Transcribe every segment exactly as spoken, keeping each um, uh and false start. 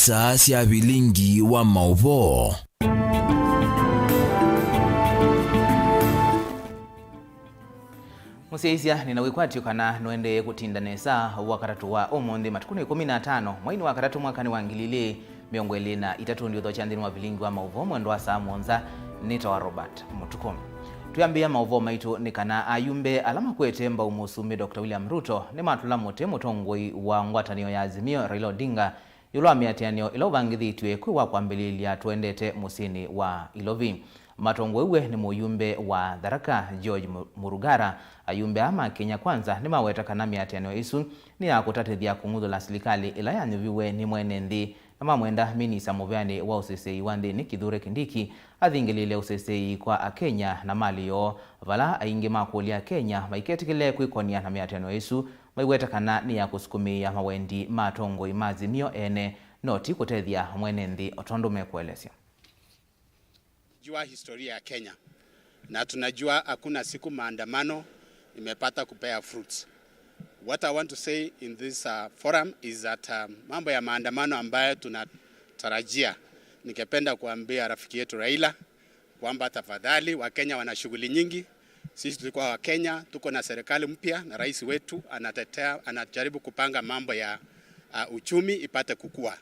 Ita sya vilingi wa maũvoo. Mũsyaĩĩsya, nĩ na wĩkwatyo kana nũendee kũtinda nesa Wakatatũ wa ũmũnthĩ, matukũ nĩ ĩkũmi na atano, mweinĩ wa katatũ, mwakanĩ wa ngili ilĩ mĩongo ĩlĩ na itatũ. Ndiũthokya nthĩnĩ wa vilingi wa maũvoo mwendo wa saa mũonza. Nĩtawa Robert Mũtukũ. Twĩambĩĩa maũvoo maitũ nĩ kana ayumbe ala makwete mbau Mũsumbĩ Doctor William Ruto nĩmatũla mũtĩ mũtongoi wa ngwatanĩo ya Azimio, Raila Odinga, ĩũlũ wa mĩatĩanĩo ĩla ũvangĩthĩtw'e kwĩ wa kwambĩlĩlya tũendete mũsyĩnĩ wa Ilovi. Matongoew'e nĩ mũyumbe wa Tharaka, George Mu-, Murugara. Ayumbe aa ma Kenya Kwanza nĩmaweta kana mĩatĩanĩo ĩsu nĩ ya kũtatĩthya kũng'uthũla silikalĩ ĩla yanyuviwe nĩ mwene nthĩ, na mamwenda minisa mũvĩanĩ wa ũseseĩ wa nthĩnĩ Kithure Kindiki athingĩlĩĩle ũseseĩ kwa Akenya na malĩ yoo, vala aingĩ makũlya Akenya maiketĩkĩle kwĩkonia na mĩatĩanĩo ĩsu, maiweta kana nĩ ya kũsukumĩĩa mawendi ma atongoi ma Azimio ene, no ti kũtethya mwene nthĩ o tondũ mekũelesya. Jua historia ya Kenya, na tunajua hakuna siku maandamano imepata kupea fruits. What I want to say in this, uh, forum is that, um, mambo ya maandamano ambayo tunatarajia, ningependa kuambia rafiki yetu Raila kwamba tafadhali, Wakenya wana shughuli nyingi. Sisi tulikuwa Wakenya, tuko na serikali mpya na rais wetu anatetea, anajaribu kupanga mambo ya, uh, uchumi ipate kukua.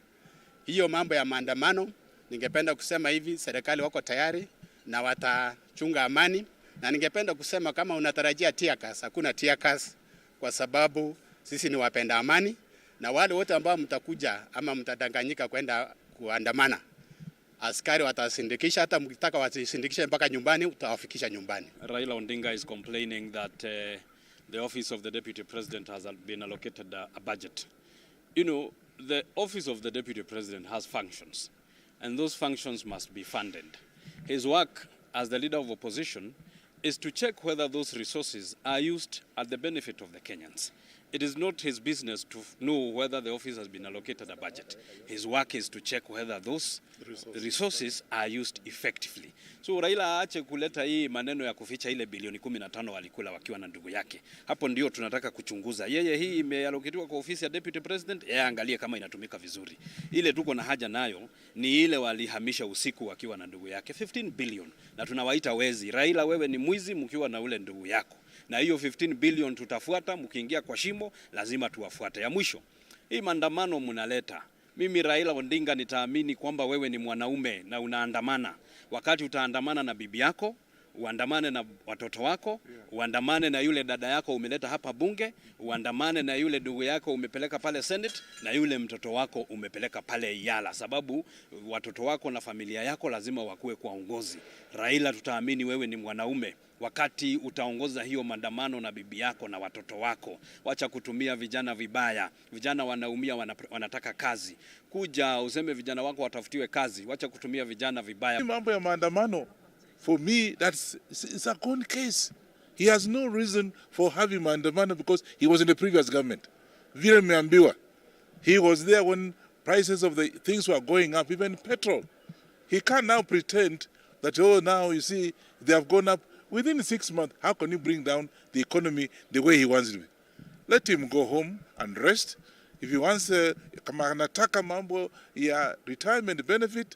Hiyo mambo ya maandamano, ningependa kusema hivi, serikali wako tayari na watachunga amani. Na ningependa kusema kama unatarajia tear gas, hakuna tear gas, kwa sababu sisi ni wapenda amani. Na wale wote ambao mtakuja ama mtadanganyika kwenda kuandamana, askari watasindikisha, hata mkitaka wasisindikishe mpaka nyumbani, utawafikisha nyumbani. Raila Odinga is complaining that, eh, the office of the deputy president has al-, been allocated a, a budget. You know, the office of the deputy president has functions, and those functions must be funded. His work as the leader of opposition is to check whether those resources are used at the benefit of the Kenyans. It is not his business to f-, know whether the office has been allocated a budget. His work is to check whether those resources are used effectively. So Raila aache kuleta hii maneno ya kuficha ile bilioni kumi na tano walikula wakiwa na ndugu yake. Hapo ndio tunataka kuchunguza. Yeye hii imeallocatiwa kwa ofisi ya deputy president, yeye aangalie kama inatumika vizuri. Ile tuko na haja nayo ni ile walihamisha usiku wakiwa na ndugu yake, fifteen billion. Na tunawaita wezi. Raila, wewe ni mwizi mkiwa na ule ndugu yako. Na hiyo fifteen billion tutafuata, mkiingia kwa shimo, lazima tuwafuate. Ya mwisho, hii maandamano mnaleta, mimi Raila Odinga nitaamini kwamba wewe ni mwanaume na unaandamana. Wakati utaandamana na bibi yako, uandamane na watoto wako, uandamane na yule dada yako umeleta hapa bunge, uandamane na yule ndugu yako umepeleka pale Senate, na yule mtoto wako umepeleka pale Yala, sababu watoto wako na familia yako lazima wakuwe kwa uongozi. Raila, tutaamini wewe ni mwanaume wakati utaongoza hiyo maandamano na bibi yako na watoto wako. Wacha kutumia vijana vibaya. Vijana wanaumia, wana-, wanataka kazi. Kuja useme vijana wako watafutiwe kazi. Wacha kutumia vijana vibaya. Mambo ya maandamano, for me, that's, it's a gone case. He has no reason for having maandamano because he was in the previous government. Vile nimeambiwa, he was there when prices of the things were going up, even petrol. He can't now pretend that, oh, now you see they have gone up. Within six months, how can you bring down the economy the way he wants to? Let him go home and rest. If he wants, uh, kama anataka mambo ya retirement benefit,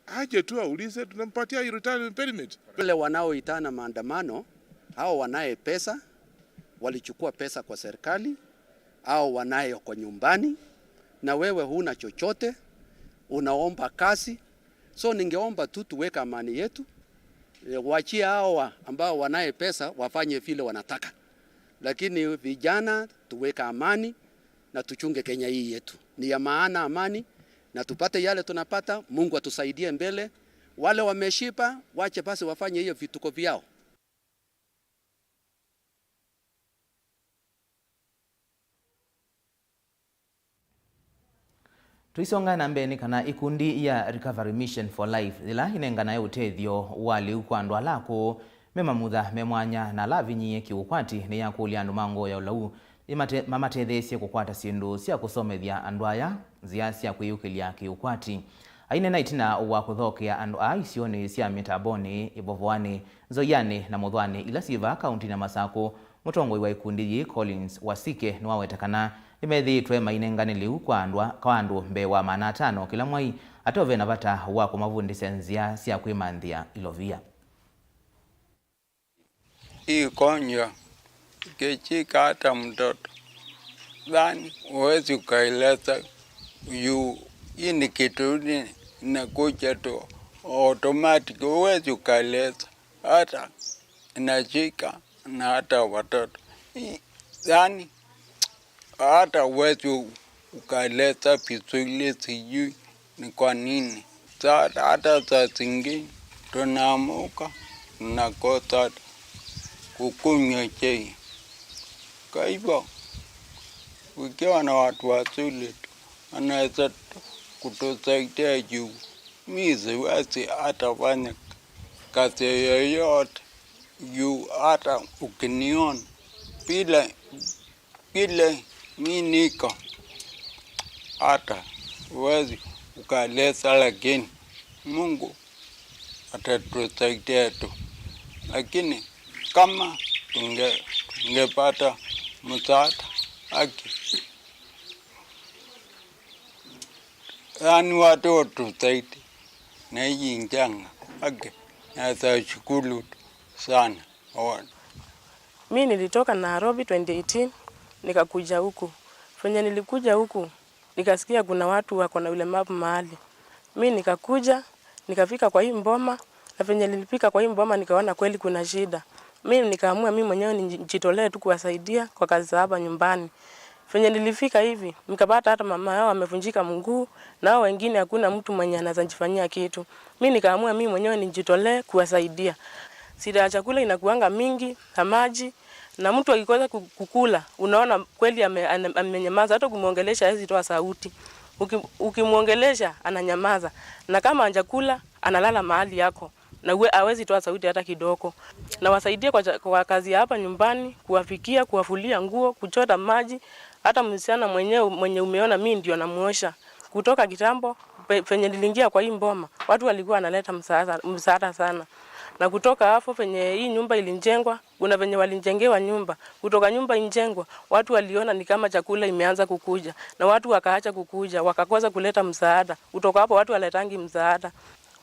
aje tu aulize, tunampatia retirement benefit. Wale wanaoitana maandamano, hao wanaye pesa, walichukua pesa kwa serikali, hao wanaye wako nyumbani, na wewe huna chochote, unaomba kazi. So ningeomba tu tuweke amani yetu, eh, wachie hawa ambao wanaye pesa wafanye vile wanataka. Lakini vijana, tuweke amani na tuchunge Kenya hii yetu. Ni ya maana amani na tupate yale tunapata, Mungu atusaidie mbele. Wale wameshiba, wache basi wafanye hiyo vituko vyao. Tũisonga na mbee nĩ kana ikundi ya Recovery Mission for Life, yĩla ĩnenganae ũtethyo wa lĩu kwa andũ ala akũũ, me mamutha, me mwanya, na ala avinyĩĩe kĩũkwati, nĩyakũlya andũ ma ngoo ya ũlau ĩmate-, mamatetheesye kũkwata syĩndũ sya kũsomethya andũ aya nzĩa sya kwĩyũkĩlya kĩũkwati. Aineena ĩtina wa kũthokea andũ aa isionĩ sya mĩtambonĩ, Ĩvovoanĩ, Nzoianĩ na Mũthwanĩ, ila syĩ vaa kaũntinĩ ya Masakũ, Mũtongoi wa ĩkundi yĩĩ, Collins Wasike, nĩwaweta kana nĩmethĩĩtwe mainengane lĩu kwa andũ a, kwa andũ mbee wa maana atano kĩla mwai, ateo ve na vata wa kũmavundĩsya nzĩa sya kwĩmanthĩa ilovia. Hii konyo ikichika hata mtoto, dhani huwezi ukaeleza juu hii ni kitu ni-, inakuja tu automatic, huwezi ukaeleza, hata inashika na hata watoto. Hii, dhani hata huwezi ukaeleza vizuri, sijui ni kwa nini. Sa-, hata saa zingine tunaamuka, tunakosa kukunywa chai. Kwa hivyo, ukiwa na watu wazuri tu, wanaweza tu kutusaidia juu mi siwezi hata fanya kazi yoyote juu hata ukiniona vile vile mi niko, hata huwezi ukaeleza, lakini Mungu atatusaidia tu. Lakini kama tunge-, tungepata msaada, haki, yaani watu watusaidie na hii njanga, haki, naweza shukuru sana. Awa. Mi nilitoka Nairobi twenty eighteen, nikakuja huku. Venye nilikuja huku, nikasikia kuna watu wako na ulemavu mahali. Mi nikakuja, nikafika kwa hii mboma, na venye nilifika kwa hii mboma, nikaona kweli kuna shida. Mi nikaamua mi mwenyewe nijitolee tu kuwasaidia kwa kazi za hapa nyumbani. Venye nilifika hivi, nikapata hata mama yao amevunjika mguu, na hao wengine hakuna mtu mwenye anaweza jifanyia kitu. Mi nikaamua mi mwenyewe nijitolee kuwasaidia. Shida ya chakula inakuanga mingi, na maji, na mtu akikosa ku-, kukula, unaona kweli ame-, ame-, amenyamaza, hata ukimwongelesha hawezi toa sauti. Uki-, ukimwongelesha, ananyamaza. Na kama hajakula, analala mahali yako. Na uwe-, hawezi toa sauti hata kidogo. Na wasaidie kwa cha-, kwa kazi ya hapa nyumbani, kuwafikia, kuwafulia nguo, kuchota maji, hata msichana mwenyewe mwenye umeona mi ndio namuosha. Kutoka kitambo, pe-, penye niliingia kwa hii mboma, watu walikuwa wanaleta msaada, msaada sana. Na kutoka hapo, penye hii nyumba ilijengwa, kuna venye walijengewa nyumba. Kutoka nyumba ijengwa, watu waliona ni kama chakula imeanza kukuja. Na watu wakaacha kukuja, wakakosa kuleta msaada. Kutoka hapo, watu waletangi msaada.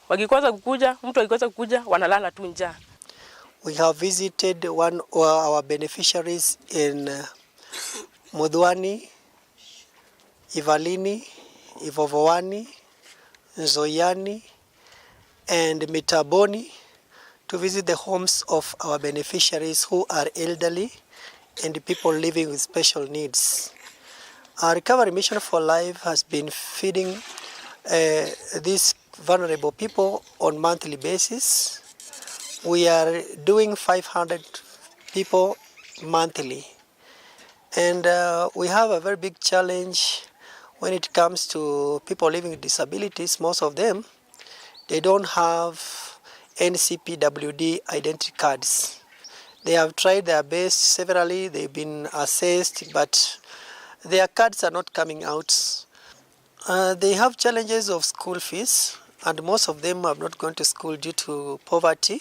Wakikosa kukuja, mtu akikosa kukuja, wanalala tu njaa. We have visited one of our beneficiaries in, uh, Mudhwani, Ivalini, Ivovowani, Nzoiani, and Mitaboni to visit the homes of our beneficiaries who are elderly and people living with special needs. Our Recovery Mission for Life has been feeding, uh, these vulnerable people on monthly basis. We are doing five hundred people monthly. And, uh, we have a very big challenge when it comes to people living with disabilities. Most of them, they don't have N C P W D identity cards. They have tried their best severally, they've been assessed, but their cards are not coming out. Uh, they have challenges of school fees, and most of them have not gone to school due to poverty,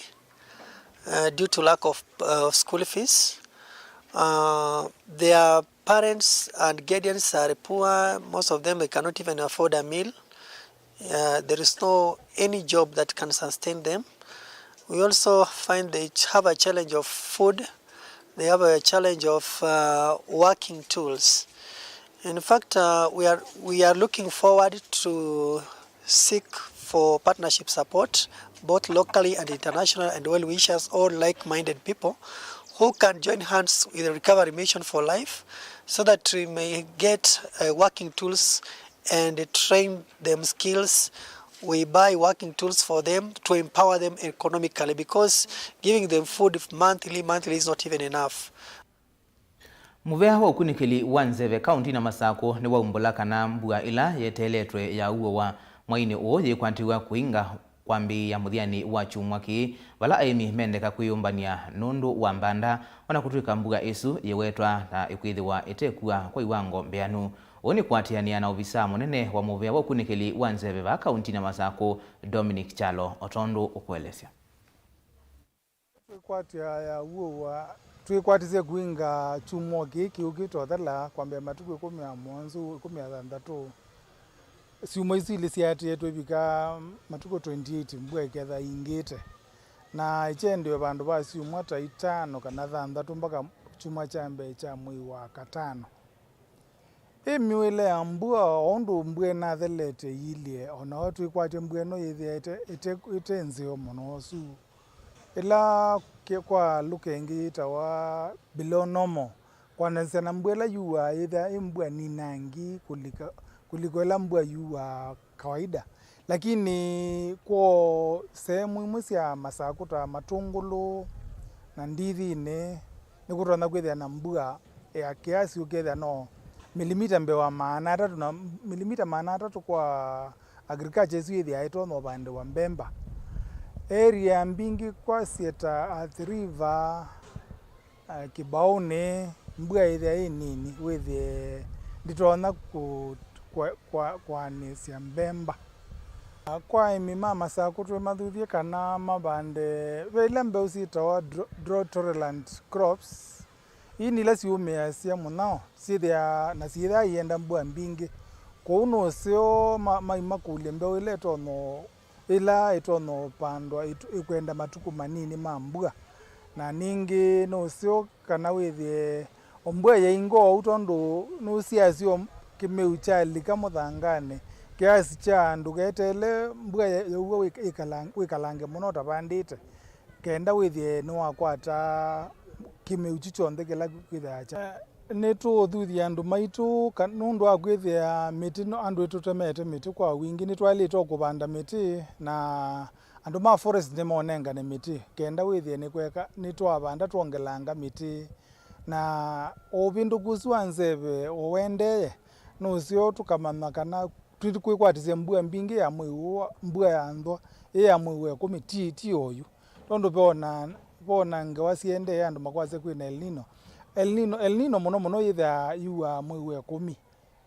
uh, due to lack of, uh, of school fees. Uh, their parents and guardians are poor. Most of them, they cannot even afford a meal. Uh, there is no any job that can sustain them. We also find they ch-, have a challenge of food. They have a challenge of, uh, working tools. In fact, uh, we are, we are looking forward to seek for partnership support, both locally and international, and well wishers, all like-minded people who can join hands with the Recovery Mission for Life, so that we may get, uh, working tools and train them skills. We buy working tools for them to empower them economically, because giving them food monthly, monthly is not even enough. Mũvea wa ũkunĩkĩli wa nzeve kaũntinĩ ya Masakũ nĩwaumbũla kana mbua ĩla yeteeletwe ya uo wa mwainĩ ũũ yĩkwatĩw'a kũinga kwambĩĩa mũthyanĩ wa kyumwa kĩĩ, vala aĩmi mendeka kwĩyũmbany'a nũndũ wa mbanda, o na kũtw'ĩka mbua ĩsu yĩwetwa ta ĩkwĩthĩwa ĩtekua kwa iwango mbeanu. Ũũ nĩ kũatĩanĩa na ovisaa mũnene wa mũvea wa ũkunĩkĩli wa nzeve vaa kaũntinĩ ya Masakũ, Dominic Kyalo, o tondũ ũkũelesya. Kwĩkwatya ya uo wa twĩkwatĩsye kũinga kyumwa kĩĩ kĩũkĩte ũthela kwambĩa matukũ ĩkũmi na mũonza, ĩkũmi na thanthatũ. Syumwa isu ilĩ syaatĩĩe twĩvika matukũ twenty-eight, mbua ĩkethĩa ĩingĩte, na ĩkyaendeea vandũ va syumwa ta itano kana thanthatũ mpaka kyumwa kya mbee kya mwei wa katano. Ĩ myũĩle ya mbua, o ũndũ mbua ĩnathelete ĩilye, o nayo twĩkwatya mbua ĩno yĩthĩa ĩte, ĩte, ĩte nzeo mũno. Su ĩla ke-, kwa lũka ĩngĩ yĩtawa below normal, kwananĩsya na mbua ĩla yuaa yĩthĩa ĩ mbua ninangi kũlika, kũlika ĩla mbua yuaa kawaida. Lakini kwoo sehemu imwe sya Masakũ ta Matũngũlũ na Ndithinĩ, nĩkũtonya kwĩthĩa na mbua ya kĩasi, ũkethĩa no milimita mbee wa maana atatũ, na milimita maana atatũ kwa agriculture ĩsu yĩthĩaa ĩtonya ũvandĩwa mbemba. Area mbingĩ kwasye ta Athi River, eh, Kĩbaũnĩ, mbua yĩthĩa yĩ nini, wĩthĩe ndĩtonya kũ-, kwa-, kwa-, kũanĩsya mbemba. Kwa aĩmi ma Masakũ twĩmathuthye kana mavande ve ila mbeũ syĩtawa dro-, drought tolerant crops. Ii nĩ ila siũmĩasya mũnyao, syĩthĩaa, na syĩthĩaa ienda mbua mbingĩ. Kwoou nũseo ma-, maimakũlye mbeũ ila ĩtonya, ĩla ĩtonya ũpandwa ĩt-, ĩkwenda matukũ manini ma mbua. Na ningĩ nũseo kana wĩthĩe o mbua yainga ũu, tondũ nũsiasya o kĩmeu kyalika mũthanganĩ, kĩasi kya andũ keteele mbua ya-, yaua wĩk-, ĩkala-, wĩkalange mũno ũtavandĩte, kenda wĩthĩe nĩwakwata kĩmeu kyu kyonthe kĩla kwĩthĩaa kya. Nĩtũũthuthya andũ maitũ ka-, nũndũ wa kwĩthĩa mĩtĩ no-, andũ nĩtũtemete mĩtĩ kwa wingĩ. Nĩtwaĩlĩte o kũvanda mĩtĩ, na andũ ma forest nĩmonengane mĩtĩ, kenda wĩthĩe nĩkweka, nĩtwavanda twongelanga mĩtĩ. Na ũvĩndũku ũsu wa nzeve ũendee, nũseo tũkamanya kana twĩ-, kwĩkwatĩsya mbua mbingĩ ya mwei ũũ wa, mbua ya nthwa, ĩ ya mwei wa ĩkũmi, ti, ti oyu. Tondũ vona, vona ngewa siendee andũ makwasya kwĩna El Nino. El Nino, El Nino mũno mũno yĩthĩaa yuaa mwei wa ĩkũmi.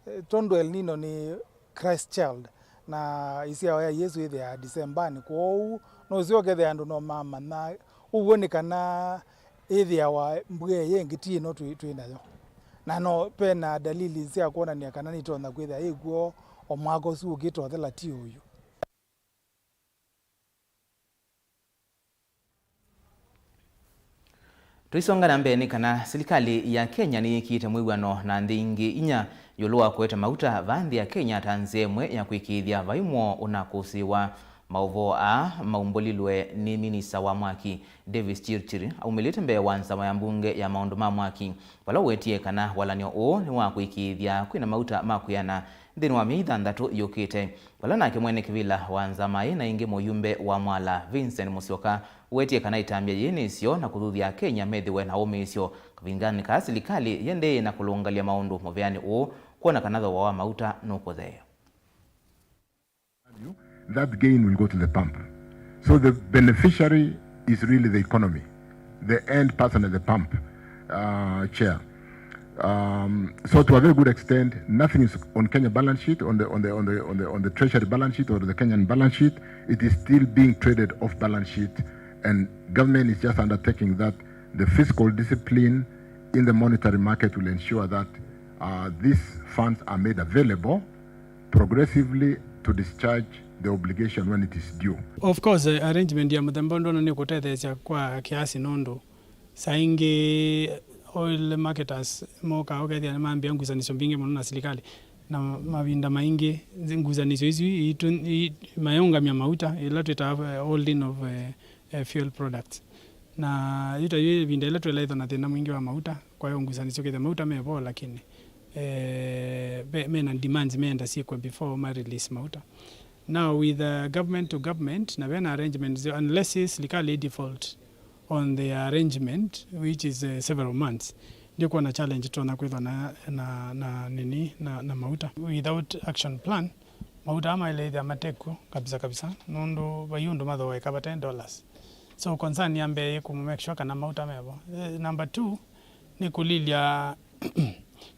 Eh, tondũ El Nino nĩ Christ child, na ĩsyao ya Yesũ yĩthĩaa Disembanĩ, kwoou nũseo ũkethĩa andũ no mamanya. Ũw'o nĩ kana ĩthĩawa mbua ĩĩ ĩngĩ ti ĩno twĩ, twĩ nayo. Na no vena dalili sya kwonany'a kana nĩtonya kwĩthĩa yĩkw'o o mwaka ũsu ũkĩte ũthela, ti ũyu. Tũisonga na mbee, nĩ kana silikalĩ ya Kenya nĩyĩkĩĩte mwĩw'ano na nthĩ ingĩ inya ĩũlũ wa kũete mauta vaa nthĩ ya Kenya ta nzĩa ĩmwe ya kwĩkĩĩthya vai mwoo ũnakũsĩĩwa. Maũvoo aa maumbũlilwe nĩ minista wa mwaki Davis Chirchir aumĩlĩte mbee wa nzama ya mbunge ya maũndũ ma mwaki, vala ũwetie kana walany'o ũũ nĩ wa kũĩkĩĩthya kwĩna mauta ma kwĩana nthĩnĩ wa myei thanthatũ yũkĩte, vala nake mwene kĩvĩla wa nzama ĩĩ na ĩngĩ mũyumbe wa Mwala Vincent Musyoka ũwetie kana ĩtambya yĩĩ nĩ ĩseo na kũthuthya Akenya methĩwe na ũmĩĩsyo kavindanĩ kaa silikalĩ yĩendee na kũlũngalya maũndũ mũveanĩ ũũ kwona kana thooa wa mauta nũkũtheea. That gain will go to the pump. So the beneficiary is really the economy, the end person at the pump, uh, chair. Um, so to a very good extent, nothing is on Kenya balance sheet, on the, on the, on the, on the, on the treasury balance sheet or the Kenyan balance sheet. It is still being traded off balance sheet, and government is just undertaking that the fiscal discipline in the monetary market will ensure that, uh, these funds are made available progressively to discharge the obligation when it is due. Of course, eh, arrangement ya mũthemba ũndũ ũno nĩ kũtetheesya kwa kiasi nũndũ saa ingĩ oil marketers mokaa ũkethĩa nĩmambĩa ngusanĩsyo mbingĩ mũno na silikalĩ, na mavinda maingĩ ngusanĩsyo isu itũ-, i-, mayũngamya mauta, ĩla twĩtaa, eh, holding of, eh, eh, fuel products. Na yu ta yu ĩvinda ĩla twĩlaĩthwa na thĩna mwingĩ wa mauta, kwa hiyo ngusanĩsyo kĩthya mauta me vo, lakini, eh, ve-, mena demands meenda syĩkwe before ma release mauta. Now with, uh, government to government, na vena arrangements, unless silikalĩ default on the arrangement, which is, uh, several months, ndikuona challenge tũtonya kwĩthwa na, na, na nini, na, na mauta. Without action plan, mauta aa maĩlĩthya matekw'o kabisa kabisa, nũndũ vai ũndũ mathooeka vate dollars. So concern ya mbee ĩ kũ make sure kana mauta mevo. Eh, number two, nĩ kũlilya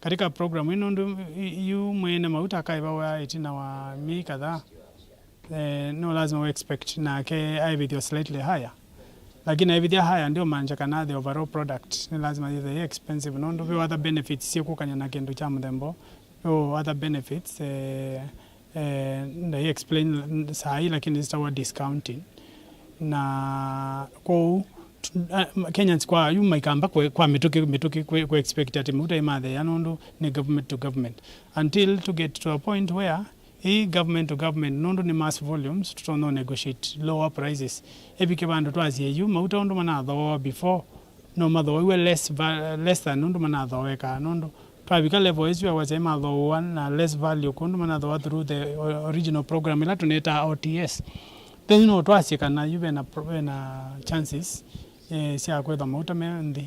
katika program ĩno, nũndũ yu mwene mauta akaĩvawa ĩtina wa myei kadhaa, eh, no lazima we expect nake aĩvĩthw'a slightly higher. Lakini ĩvĩthya higher ndio maanisha kana the overall product nĩ lazima yĩthĩe expensive, nũndũ ve other benefits syĩkũkany'a na kĩndũ kya mũthemba ũũ, ve other benefits, eh, eh, ndai explain saa hii, lakini zitawa discounting. Na kwoou, tu-, ah, Kenyans kwa yu maikamba kwe-, kwa mĩtũkĩ, mĩtũkĩ kwe-, kwe expect atĩ mauta ĩmatheea nũndũ nĩ government to government. Until to get to a point where ĩ government to government, nũndũ nĩ mass volumes, tũtonya negotiate lower prices. Ĩvike vandũ twasye yu mauta ũndũ manathooa before, no mathooiwe less va-, less than ũndũ manathooekaa, nũndũ twavika level ĩsu ya wasya mathooa na less value kũndũ manathooa through the o-, original program ĩla tũnĩtaa O T S. Then no twasye kana yu vena pro-, vena chances, eh, sya kwĩtha mauta me nthĩ.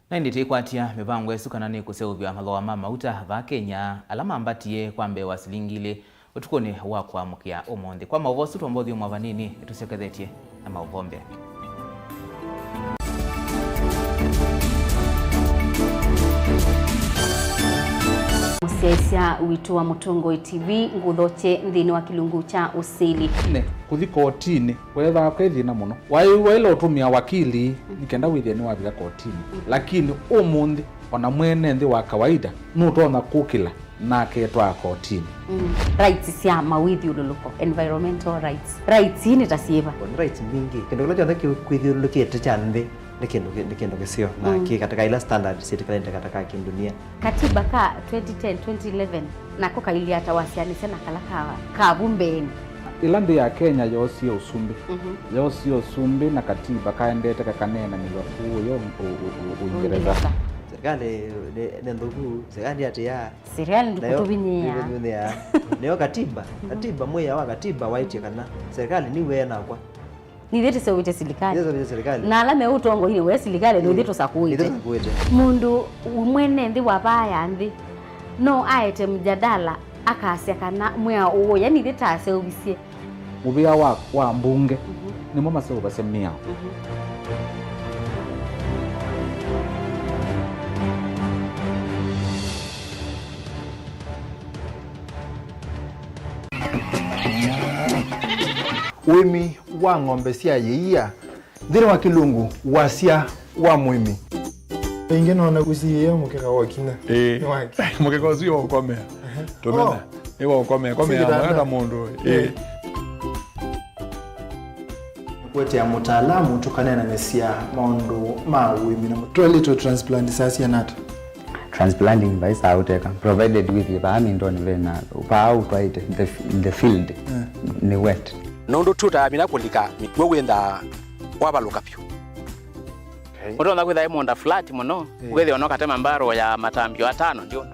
Na ĩndĩ tĩkwatya mĩvango ĩsu kana nĩkũseũvya mathooa ma mauta vaa Kenya, ala mambatie kwa mbee wa silingi ilĩ ũtukũnĩ wa kũamũkĩa ũmũnthĩ. Kwa maũvoo asu twamba ũthyũmũa vanini, nĩtũsyokethetye na maũvoo mbee. Mũsyaĩĩsya witũ wa Mũtongoi T V, ngũthokye nthĩnĩ wa kĩlungu kya ũsili. Ne, kũthi kotinĩ. Weethĩawa kwĩ thĩna mũno. Waĩ-, waĩle ũtũmĩa wakili nĩ kenda wĩthĩe nĩwavika kotinĩ. Lakini ũmũnthĩ, ona mwene nthĩ wa kawaida nũtonya kũkĩla na aketwaa kotinĩ. Mm. Rights sya mawĩthyũlũlũko, environmental rights. Rights ii nĩ ta syĩva? Nĩ rights mbingĩ. Kĩndũ kĩla kyonthe kĩ-, kwĩthyũlũlũkĩte kya nthĩ nĩ kĩndũ kĩ-, nĩ kĩndũ kĩseo na kĩ katĩka ila standard syĩtĩkanĩte katĩka kĩndunia. Katiba ka twenty ten, twenty eleven nako kailyĩ ata wasyaanĩsya na kala ka, ka vu mbeenĩ? Ĩla nthĩ ya Kenya yoosie ũsumbĩ, yoosie ũsumbĩ na katiba kaendete kakaneenanĩw'a kũũya ũ-, ũ-, ũ-, ũ-, Ũingereza. Ũingereza. Serikali nĩ, nĩ nthũku, serikali atĩa? Serikali ndĩkũtũvinyĩĩa. Ndĩkũtũvinyĩĩa. Nĩyo katiba, katiba, mwĩao wa katiba waĩtye kana serikali nĩw'e nakwa. Nithyĩ tũseũvĩtye silikalĩ. Nithyĩ tũseũvĩtye silikalĩ. Na ala me ũtongoinĩ we silikalĩ, nithyĩ tũsakũĩte. Nithyĩ tũsakũĩte. Mũndũ mwene nthĩ wa vaa ya nthĩ no aete mjadala akasya kana mwĩao ũũ, yani ithyĩ taseũvisye. Mũvĩa wa, wa mbunge nĩmo maseũvasya mĩao. Ũĩmi wa ng'ombe sya yĩia nthĩnĩ wa kĩlungu wasya wa mũĩmi. Ĩngĩ nona ũsiĩĩe mũkeka wa ũkina. Ĩĩ. Nĩ wake. Mũkeka ũsu wĩ wa ũkomea. Tũmena. Oh. Nĩ wa ũkomea. Komea. Sĩ kĩtanda. Mwaka mũndũ. Ĩĩ. Ĩĩ. Kũetea mũtaalamu tũkaneenanĩsya maũndũ ma ũĩmi na mũtwaĩlĩtwe transplant saa siana ata? Transplanting vai saa ũteka, provided with vaa mindoni vena, vaa ũtwaĩte, the, the field, nĩ wet. Nũndũ tũtaamina kũlika mĩkw'ũ wĩnthaa wavalũka vyũ. Okay. Ũtonya kwĩtha ĩ mũũnda flat mũno, ũkethĩa ona ũkatema mbarũ ya matambio atano ndyũndũ.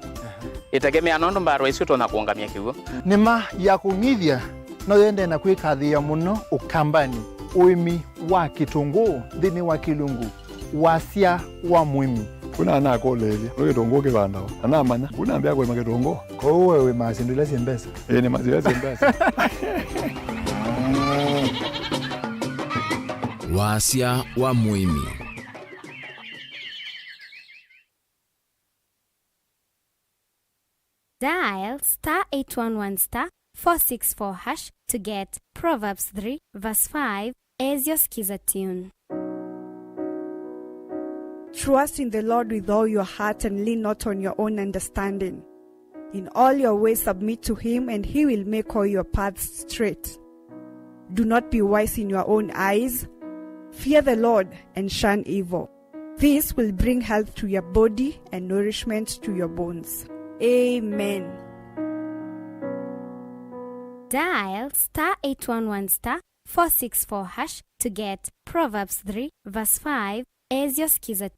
Ĩtegemea nũndũ mbarũ ĩsu ũtonya kũũngamya kĩw'ũ. Nĩma ya kũng'ithya no yendee na kwĩkathĩĩa mũno Ũkambanĩ, ũĩmi wa kĩtũngũũ nthĩnĩ wa kĩlungu wasya wa mũĩmi. Kuna anakũlĩĩlya, nĩ kĩtũngũũ kĩvandawa? Na namanya, kuna ambĩa kũĩma kĩtũngũũ. Kwoou we wĩmaa syĩndũ ila syĩ mbesa? Ĩĩ, nĩmaa syĩndũ ila syĩ mbesa. Wasya wa mũĩmi. Dial star eight one one star four six four hash to get Proverbs three verse five as your skiza tune. Trust in the Lord with all your heart and lean not on your own understanding. In all your ways submit to him, and he will make all your paths straight. Do not be wise in your own eyes. Fear the Lord and shun evil. This will bring health to your body and nourishment to your bones. Amen. Dial star eight one one star four six four hash to get Proverbs three verse five as your skiza.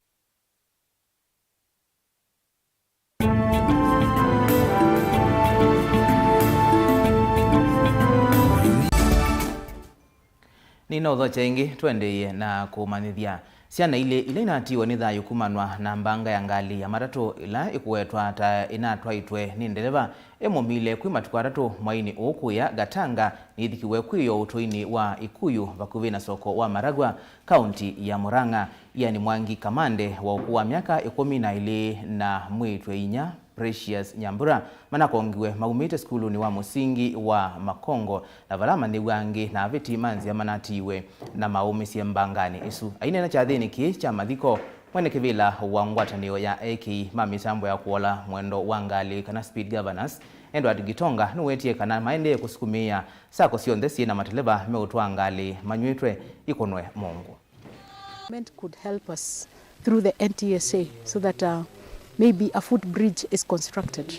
Nĩnaũthokya ĩngĩ, tũendeeye na kũmanyĩthya. Syana ilĩ ila inatiiwe nĩ thayũ kumanwa na mbanga ya ngalĩ ya matatũ ĩla ĩkũwetwa ta ĩnatwaĩtwe nĩ ndeleva ĩmũmile kwĩ matukũ atatũ mwainĩ ũũ kũya Gatanga, nĩyĩthikiwe kwĩyo ũtũinĩ wa Ikuyu vakuvĩ na soko wa Maragwa, kaunti ya Murang'a. Ian Mwangi, kamande wa ũkũũ wa myaka ĩkũmi na ĩlĩ na mwĩĩtu e inya, Precious Nyambura manakongiwe maumĩte sukulunĩ wa mũsingi wa Makongo, na vala amanyĩw'a angĩ na avĩti ma nzĩa manatiiwe na maũmĩsye mbanganĩ ĩsu. Aineena kyathĩnĩ kĩĩ kya mathiko, mwene kĩvĩla wa ngwatanĩo ya ekĩi ma mĩtambo ya kũola mwendo wa ngalĩ, kana speed governors, Edward Gitonga, nĩwetie kana maendee kũsukumĩĩa sako syonthe syĩ na mateleva meũtwaa ngalĩ manyw'ĩtwe ikũnwe mũngũ. Government could help us through the N T S A so that, uh, maybe a footbridge is constructed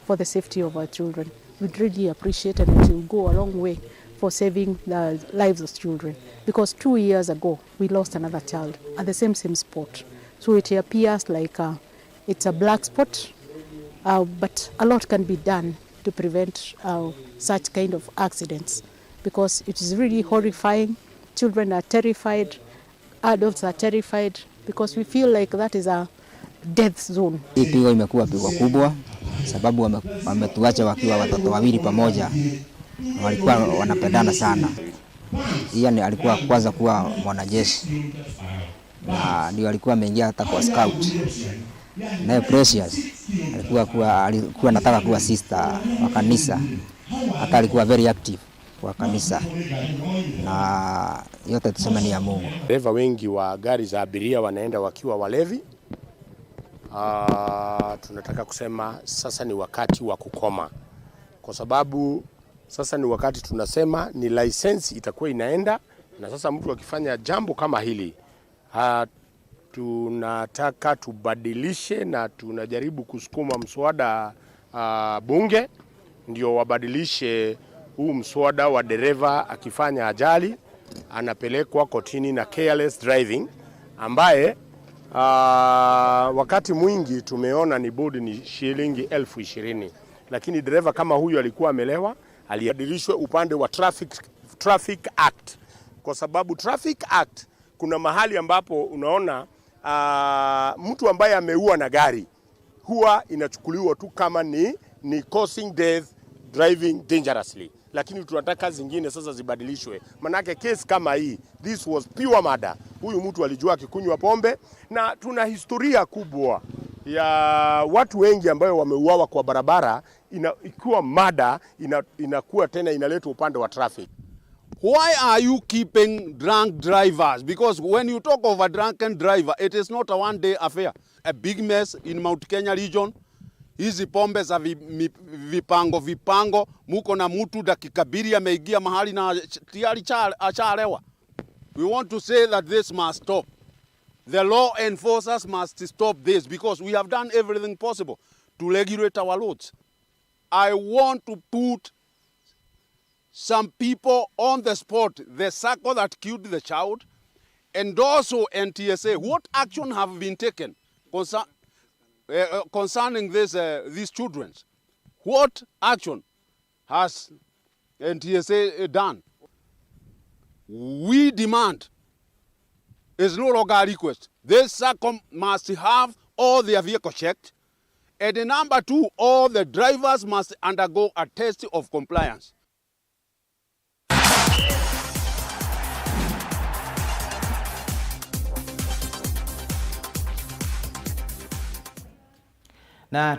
for the safety of our children. We'd really appreciate, and it will go a long way for saving the lives of children, because two years ago we lost another child at the same, same spot. So it appears like, uh, it's a black spot, uh, but a lot can be done to prevent, uh, such kind of accidents, because it is really horrifying. Children are terrified, adults are terrified, because we feel like that is a death zone. Hii pigo imekuwa pigo kubwa, sababu wame-, wametuacha wakiwa watoto wawili pamoja, na walikuwa wanapendana sana. Ian alikuwa kwanza kuwa mwanajeshi, na ndio alikuwa ameingia hata kwa scout. Naye Precious alikuwa, kuwa, alikuwa anataka kuwa sister wa kanisa, hata alikuwa very active kwa kanisa, na yote tuseme ni ya Mungu. Dereva wengi wa gari za abiria wanaenda wakiwa walevi. Ah, tunataka kusema sasa ni wakati wa kukoma, kwa sababu sasa ni wakati tunasema ni license itakuwa inaenda, na sasa mtu akifanya jambo kama hili, ah, tunataka tubadilishe na tunajaribu kusukuma mswada, ah, bunge ndio wabadilishe huu mswada wa dereva akifanya ajali anapelekwa kotini na careless driving, ambaye, ah, wakati mwingi tumeona ni bodi ni shilingi elfu ishirini, lakini dereva kama huyu alikuwa amelewa, alibadilishwe upande wa traffic, Traffic Act, kwa sababu Traffic Act kuna mahali ambapo unaona, ah, mtu ambaye ameua na gari huwa inachukuliwa tu kama ni, ni causing death, driving dangerously, lakini tunataka zingine sasa zibadilishwe, manake case kama hii, this was pure murder. Huyu mtu alijua akikunywa pombe, na tuna historia kubwa ya watu wengi ambayo wameuawa kwa barabara, ina-, ikiwa murder ina-, inakuwa tena inaletwa upande wa traffic. Why are you keeping drunk drivers? Because when you talk of a drunken driver, it is not a one day affair. A big mess in Mount Kenya region. Hizi pombe za vi-, mi-, vipango vipango, muko na mtu dakika mbili ameingia mahali na ch-, tayari cha-, achalewa. We want to say that this must stop. The law enforcers must stop this, because we have done everything possible to regulate our roads. I want to put some people on the spot, the sacco that killed the child, and also N T S A. What action have been taken concer-, uh, uh, concerning this, uh, these children? What action has N T S A done? We demand, is no longer a request. This sacco must have all their vehicle checked. And number two, all the drivers must undergo a test of compliance. Na